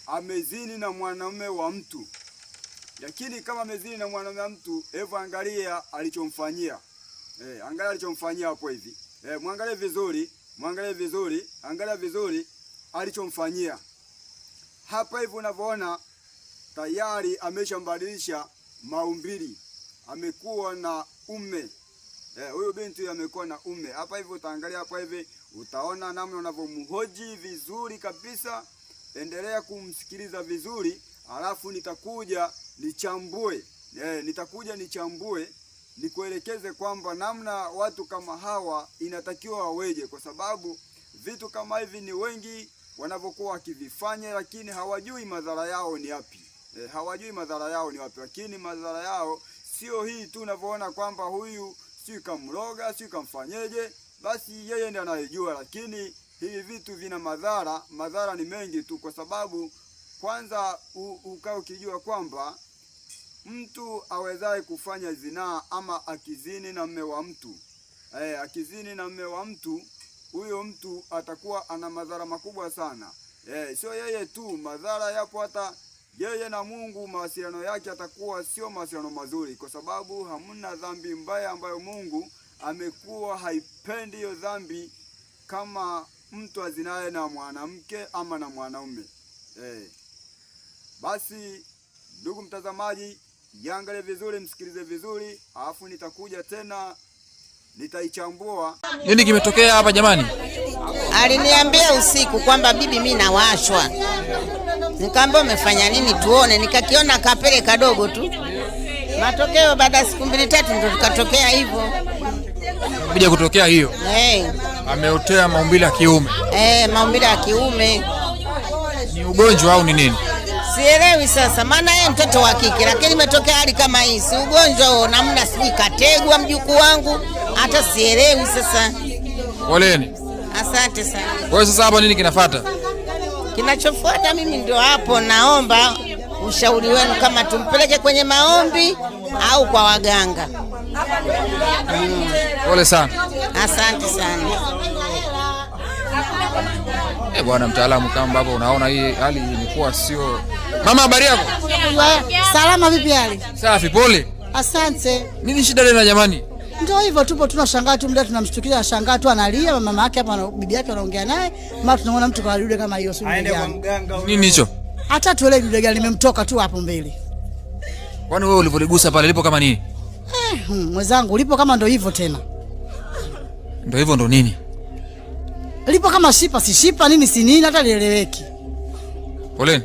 Amezini na mwanamume wa mtu. Lakini kama amezini na mwanamume wa mtu, hebu angalia alichomfanyia. Angalia alichomfanyia hapo hivi. Mwangalie vizuri, mwangalie vizuri, angalia vizuri alichomfanyia. Hapa hivi unavyoona tayari ameshambadilisha maumbili, amekuwa na ume. Huyu binti amekuwa na ume. Hapa hivi utaangalia hapa hivi utaona namna unavyomhoji vizuri kabisa. Endelea kumsikiliza vizuri, alafu nitakuja nichambue. Nitakuja nichambue nikuelekeze kwamba namna watu kama hawa inatakiwa waweje, kwa sababu vitu kama hivi ni wengi wanavyokuwa wakivifanya, lakini hawajui madhara yao ni yapi. Hawajui madhara yao ni wapi, lakini madhara yao sio hii tu unavyoona kwamba huyu si kamroga, si kamfanyeje, basi yeye ndiye anayejua, lakini hivi vitu vina madhara. Madhara ni mengi tu, kwa sababu kwanza ukae ukijua kwamba mtu awezaye kufanya zinaa ama akizini na mme wa mtu akizini na mme wa mtu, huyo mtu atakuwa ana madhara makubwa sana. Sio yeye tu, madhara yapo hata yeye na Mungu, mawasiliano yake atakuwa sio mawasiliano mazuri, kwa sababu hamna dhambi mbaya ambayo Mungu amekuwa haipendi hiyo dhambi kama mtu azinaye na mwanamke ama na mwanaume. Basi ndugu mtazamaji, yangalie vizuri, msikilize vizuri, alafu nitakuja tena nitaichambua. Nini kimetokea hapa jamani? Aliniambia usiku kwamba bibi, mimi nawashwa. Nikaambia umefanya nini tuone, nikakiona kapele kadogo tu. Matokeo baada ya siku mbili tatu ndo tukatokea hivyo. Kuja kutokea hiyo. Hey. Ameotea maumbile ya kiume. Maumbile ya kiume. Ni ugonjwa au ni nini? Sielewi sasa, maana yeye mtoto wa kike, lakini imetokea hali kama hii, si ugonjwa huo, namna sijui kategwa mjukuu wangu, hata sielewi sasa. Poleni. Asante sana. Kwa hiyo sasa hapa nini kinafuata? Kinachofuata mimi ndio hapo, naomba ushauri wenu kama tumpeleke kwenye maombi au kwa waganga. Pole sana. Asante sana. Bwana mtaalamu, kama ambavyo unaona hii hali imekuwa sio. Mama, habari yako? Salama, vipi hali? Safi, pole. Asante. Nini shida tena jamani? Ndio hivyo, tupo tunashangaa tu, muda tunamshtukia, ashangaa tu analia, mama yake hapa na bibi yake wanaongea naye, mara tunaona mtu kwa dude kama hiyo, sio gani. Nini hicho? Hata tuelewi dude gani limemtoka tu hapo mbele. Kwani wewe ulivyoligusa pale lipo kama nini? Mwenzangu lipo kama ndio hivyo tena. Ndio hivyo ndo nini? Lipo kama shipa si shipa nini si nini, hata lieleweki. Poleni.